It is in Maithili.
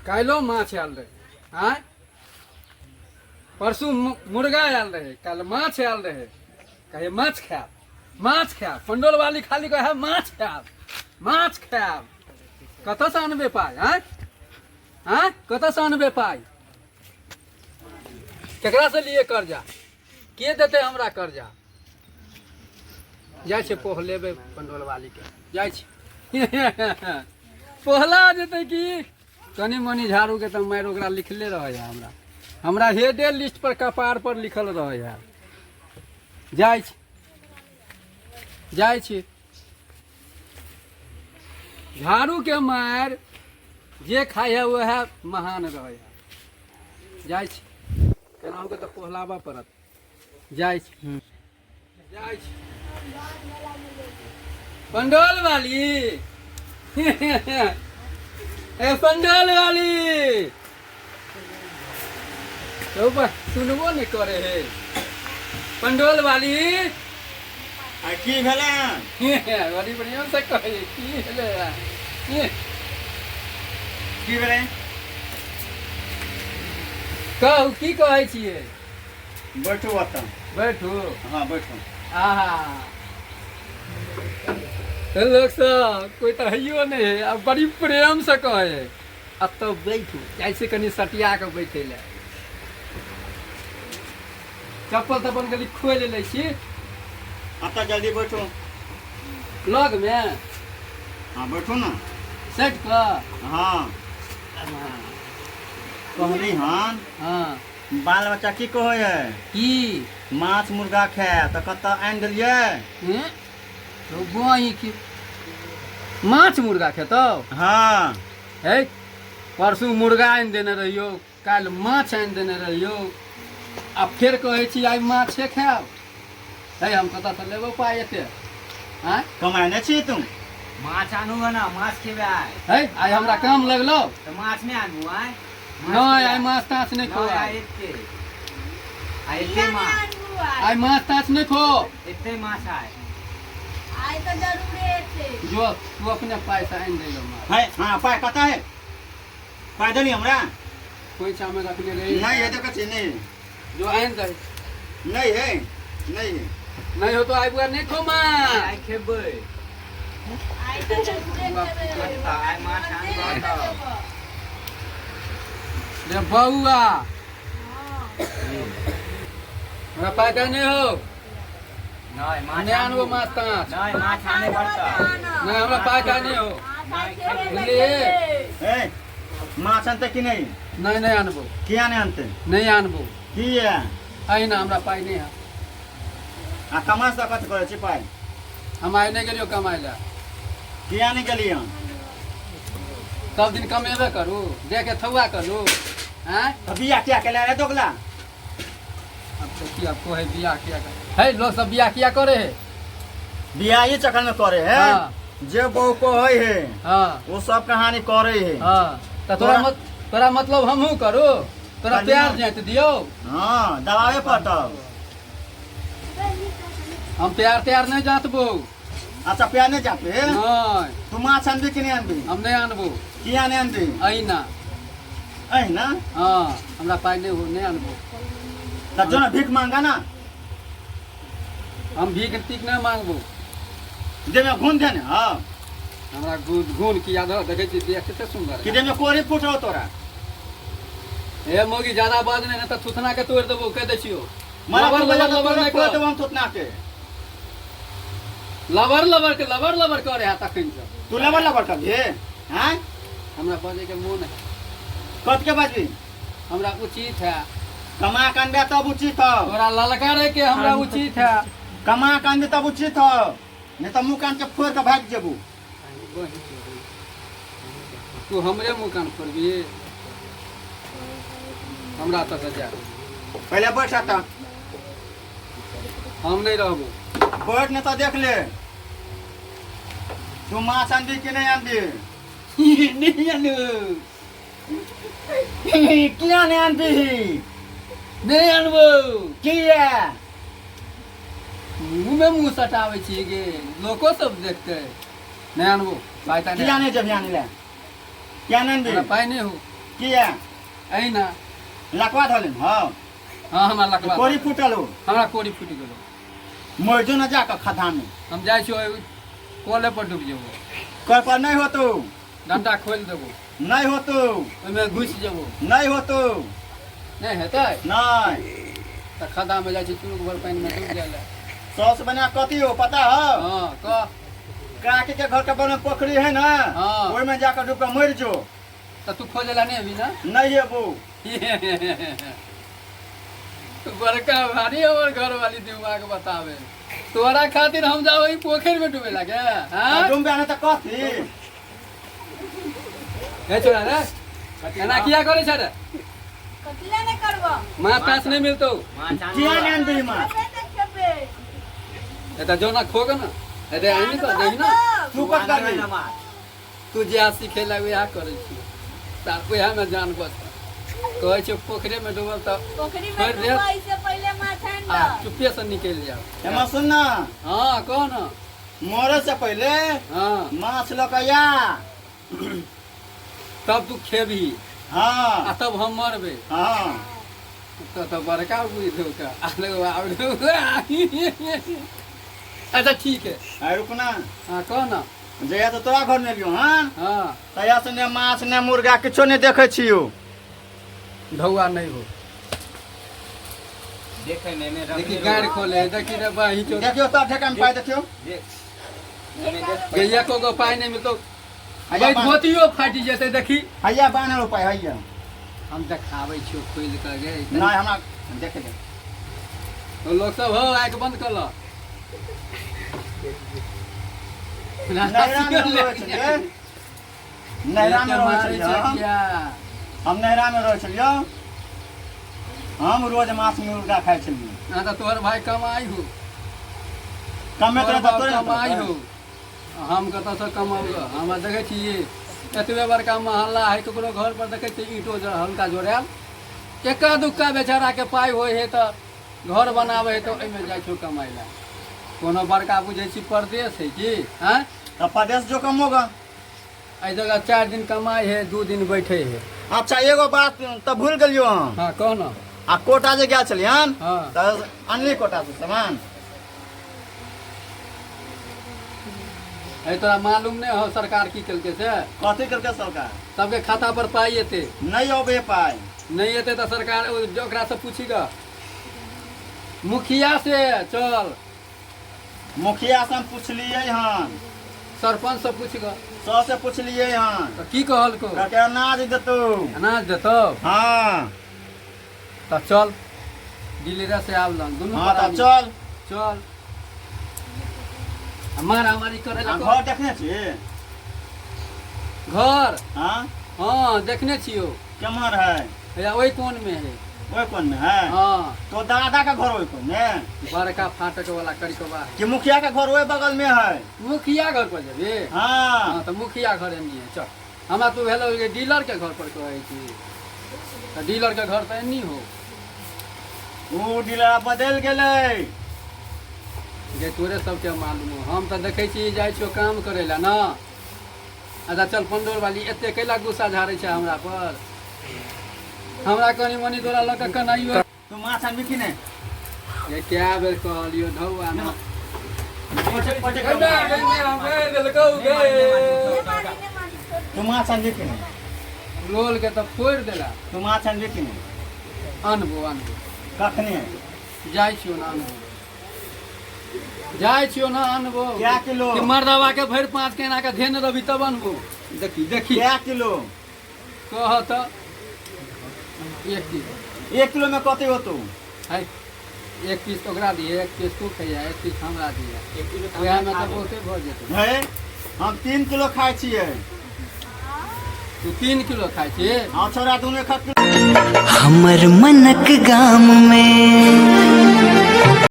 काल्हिो माछ आयल रहै आँय, परसू मुर्गा आयल रहै, काल्हि माछ आयल रहै। कहे माछ खायब, माछ खायब। पंडोल वाली खाली कहे माछ खायब, माछ खायब। कतऽसँ अनबै पाइ? आँय आँय, कतऽसँ अनबै पाइ? केकरासँ लिए कर्जा? के देतै हमरा कर्जा? जाइ छै पोहलेबै पंडोल वालीके, जाइ छै पोहला जेतै की। कनि मनि झाड़ूके तऽ मारि ओकरा लिखले रहै है, हमरा हमरा हेडे लिस्ट पर कपार पर लिखल रहै है। जाइ छी, जाइ छी झाड़ूके मारि जे खाइ है वएह महान रहै है। जाइ छी केनाहुके तऽ पोहलाबऽ पड़त। जाइ छी, जाइ छी पंडौल वाली, ए पंडौल वाली तो सुनबो नहि करे हे पंडौल वाली। आ की भेलै? बड़ी बढ़िया से कहे की भेलै? की भेलै? कहू, की कहै छियै? बैठू ओतऽ। बैठू? हाँ, बैठू। आहा, लोक सब कोई तऽ हैयो नहि है आ बड़ी प्रेम से कहै है एतऽ बैठू। जाइ छै कनि सटिया कऽ बैठे लए। चप्पल तप्पल कनि खोलि लै छी। एतऽ जल्दी बैठू। लगमे? हाँ, बैठू ने। सटि कऽ? हाँ। कहली हन। हाँ। बाल बच्चा की कहै है? की? माछ मुर्गा खाय तऽ कतऽ आनि देलियै? हैं? तो बही की माछ मुर्गा खेतौ? हाँ। है, परसू मुर्गा आनि देने रहियौ, काल्हि माछ आनि देने रहियौ, आ फेर कहै छी आइ माछे खायब। है, हम कतऽसँ लेबौ पाइ एते? आँय? कमाइ नहि छी तू? माछ आनू गऽ ने, माछ खेबै आइ। है, आइ हमरा काम लगलौ। तऽ माछ नहि आनू आइ? नहि, आइ माछ ताछ नहि खो। आइ एते, आइ एते माछ। आइ माछ ताछ नहि खो। एते माछ आइ। आइ तऽ जरूरे एतै। जो, तू अपने पाइ से आनि दैलो माछ। है, हाँ, पाइ कतऽ है? पाइ देली हमरा? खोइछामे रखने रही। नहि है, देखै छी नहि। जो, आनि दही। नहि है, नहि है। नहि हो तो आइ बुआ नहि खो माछ। आइ खेबै। आइ तऽ जरूरे खेबै। आइ माछ आनबऽ तऽ। रे बौआ, हमरा पाइ ताइ नहि हो। नहि माछ नहि आनबो माछ ताछ। नहि, माछ आने पड़तौ। नहि, हमरा पाइ ताइ नहि हो। बुझलिए? ए, माछ अनतै कि नहि? नहि, नहि आनबो। किया नहि अनतै? नहि आनबो। किया? अहिना, हमरा पाइ नहि है। आ कमा से कथी करै छी पाइ? हम आइ नहि गेलियो कमाइ लए। किया नहि गेलियै हन? सब दिन कमेबे करू, देह के थौआ करू, आँय? तऽ बियाह किया केले रे दोगला? अब देखिए, अब कोहे बियाह किया कर है। लोग सब बियाह किया करे है? बियाह ई चक्कर में करे है। जे बहू कहै है, वो सब कहानी करे है। हाँ, तऽ तोरा मत तोरा मतलब हमहूँ करू? तोरा कहियो प्यार ना। जाइत दियौ? हाँ, दबावे पड़तौ। हम प्यार त्यार नहि जातबो। अच्छा, प्यार नहीं जाते? नहि। तू माछ अनबी कि नहीं अनबी? हम नहि आनबो। किया नहीं अनबी? अहिना। अहिना? हाँ, हमरा पाइ नहि हो, नहि आनबो। तऽ जो ना, भीख मांगा ना। हम भीख तीख नहि मांगबो। देह में घून दे ने। हाँ। हमरा घून घून किया दो? देखै छी देह कते सुंदर कि देह में कोरी फूटो तोरा। हे मौगी, ज्यादा बाज नहि, तऽ थुथना के तोड़ि देबो, कहि दै छियौ। मरा लबर तू लबर बजा लबर नहि तोरा कर। देबो हम थुथना के। लबर लबर के लबर लबर करे है तखन से। तू लबर लबर कर हे? हैं? हमरा बजै के मोन है। कत के बजबी? हमरा उचित है। कमा के अनबे तब उचित हो। तोरा ललकारे के हमरा उचित है। कमा के अनबे तब उचित हो, नहीं तो मुँह कान के फोड़ के भागि जेबू। तू हमरे मुँह कान फोड़बी? हमरा तऽ जा। पहले बैठ आता। हम नहि रहबो। बैठ, नहीं तो देख ले, तू माछ अनबी कि नहीं अनबी? नहि आनू। किया नहीं अनबी? नहि आनबो। किया? मुँहमे मुँह सटाबै छियै गे, लोको सब देखतै। नहि आनबो, पाइ ताइ किया नहि। नहीं जेबही आने ले? किया नहीं हमरा अनबी? पाइ नहि हो। किया? एहिना। लकवा धलिन? हँ। हँ, हमरा लकवा। कोरी फूटल हो? हमरा कोरी फूटि गेलो। मरि जो न जाकऽ खदान में। हम जाइ छियौ, कले पर डूबि जेबो। कल पर नहि होतो। डंटा खोलि देबो। नहि होतो। ओहिमे घुसि जेबो। नहि होतो। नहि हेतै? नहि। तऽ खदामे जाइ छी, चुरुक भर पानिमे डूबि जाइ लए। सौस बना कथी हो पता हो? हँ, कह। काकी के घर के बगल में पोखरी है ना? हाँ। ओहि में जाकर डूब के मर जो। तऽ तू खोजै लए नहि अबी ने? नहीं अबू। बड़का भारी हमर घरवाली दिमाग बतावे। तोरा खातिर हम जाओ ई पोखरि में डूबे लागे? हाँ, डूबे नहीं तो कथी? हे छोरा रे, एना किया करै छै रे? कथी लए नहि करबो? माछ ताछ नहि मिलतौ। माछ आनू। किया नहीं आनबी माछ? खेबे तऽ खेबे। एतऽ जो ना खोग ना, एतऽ आनि तऽ दही ना। तू कत करबी? ना माछ। तू जे सिखे ला वएह करै छियै, तार वएह में जान बच कहै छै। पोखरे में डूबल तऽ पोखरी में छोड़ि देब। डूबै से पहिले माछ आनि आ दऽ। चुप्पे से निकलि जाओ। एमा सुन ना। हाँ, कह ना। मरे से पहले हाँ। माछ लऽ के आ। तब तू खेबही? हाँ। आ तब हम मरबै? हाँ। तऽ बड़का बुझि का। अच्छा, ठीक है। आ रुक ना। हाँ, कह ना। जहिया से तोरा घर में एलियो हन, हाँ, तहिया से ने माछ ने मुर्गा किछो नहि देखै छियौ। ढौआ नहीं हो। देखै में में देखी गाड़ खोले, देखी रे बही चो। देखियौ तब ठेका में पाइ देखियौ। देख, एमे देख। गैया को गो पाइ नहीं मिलतो। हैया बान्ह। धोतियो फाटि जेतै, देखी। हैया बान्हल पाइ हैया। हम देखाबै छियौ खोलि कऽ गे। नहि, हमरा देख दे। लोक सब हो, आँखि बंद कऽ लऽ। नैहरा में रहै छलियै, नैहरा में रहै छलियै हम। हम नैहरा में रहै छलियै, हम रोज माछ मुर्गा खाइ छलियै। हाँ, तऽ तोहर भाई कमाइ हो। कमे तोहर तोरा बाप तोरे कमाइ हो, हम कतऽसँ कमाउ गऽ? हमरा देखै छियै, एतबे बड़का मोहल्ला है, ककरो घर पर देखै छियै ईंटो हल्का जोड़ायल? एक्का दुक्का बेचाराके पाइ होइ है तऽ घर बनाबै है, तऽ ओहिमे जाइ छौ कमाइ लए। कोनो बड़का बुझै छी परदेश है की? आँय? तऽ परदेश जो कमोगा। एहि जगह 4 दिन कमाइ है, 2 दिन बैठे है। अच्छा, एगो बात तऽ भूल गेलियो हम। हाँ, कह ना। आ कोटा जे गेल छलियन, हाँ, तऽ अनली कोटा से सामान? अरे, तोरा मालूम नहि हो सरकार की केलकै से? कथी केलकै सरकार? सबके खाता पर पाइ एतै। नहि अबे पाइ। नहि एतै तऽ सरकार ओकरासँ पूछी गऽ, मुखिया से चल। मुखिया से हम पुछलियै हन। सरपंच से पूछ गऽ। सबसे पुछलियै हन। तऽ की कहलको? कहलकै अनाज देतौ। अनाज देतौ? हाँ। तऽ चल, डीलरे से आबलन दुनू हाँ, तऽ प्राणी। चल। चल, आ मारामारी करे आ लए। घर देखने छी? घर? हाँ। हाँ, देखने छियौ। केम्हर है? हैया ओहि कोन मे है। ओहि कोन में है? हाँ। तो दादा का घर ओहि कोन में? बड़का फाटक वाला करिकबा है। कि मुखिया का घर ओहि बगल में है? मुखिया घर पर जेबी? हाँ। हाँ, तऽ मुखिया घर एनी है, चल। हमरा तू भेलो जे डीलर के घर पर कहै छी, तऽ डीलर के घर तऽ एनी हो। ओ डीलर बदलि गेलै। जे तोरे सबके मालूम हो, हम तऽ देखै छी जाइ छियौ काम करै लए ने। अच्छा चल। पंडौल वाली एते कैला गुस्सा झाड़ै छै हमरा पर? हमरा कनि मनि तोरा लऽ कऽ कनाइयो। तू माछ आनबी कि नहि? ये कए बेर कहलियौ ढौआ ना। पचे पचे। देलकौ गे। नहि मानी, नहि मानी, छोड़। तू माछ आनबी कि नहि? लोल के तऽ फोड़ि देला। तू माछ आनबी कि नहि? अनबो, अनबो। कखनी? जाइ छियौ ने अनबो, जाइ छियौ ने अनबो। क्या किलो? कि मर्दवा के भरि पाँच के एना के धेने रहबी तब अनबो? देखी, देखी। क्या किलो? कह तऽ, 1 किलो। 1 किलो में कते होतो? है, एक पीस तो ओकरा दिहे, एक पीस तू खइहे, एक पीस हमरा दिहे। 1 किलो तऽ वएह में खा तऽ लेब। बहुते भऽ जेतै। है, हम 3 किलो खाइ छियै। तू 3 किलो खाइ छी? हाँ, छोरा दुनू एक किलो। हमर मनक गाम में।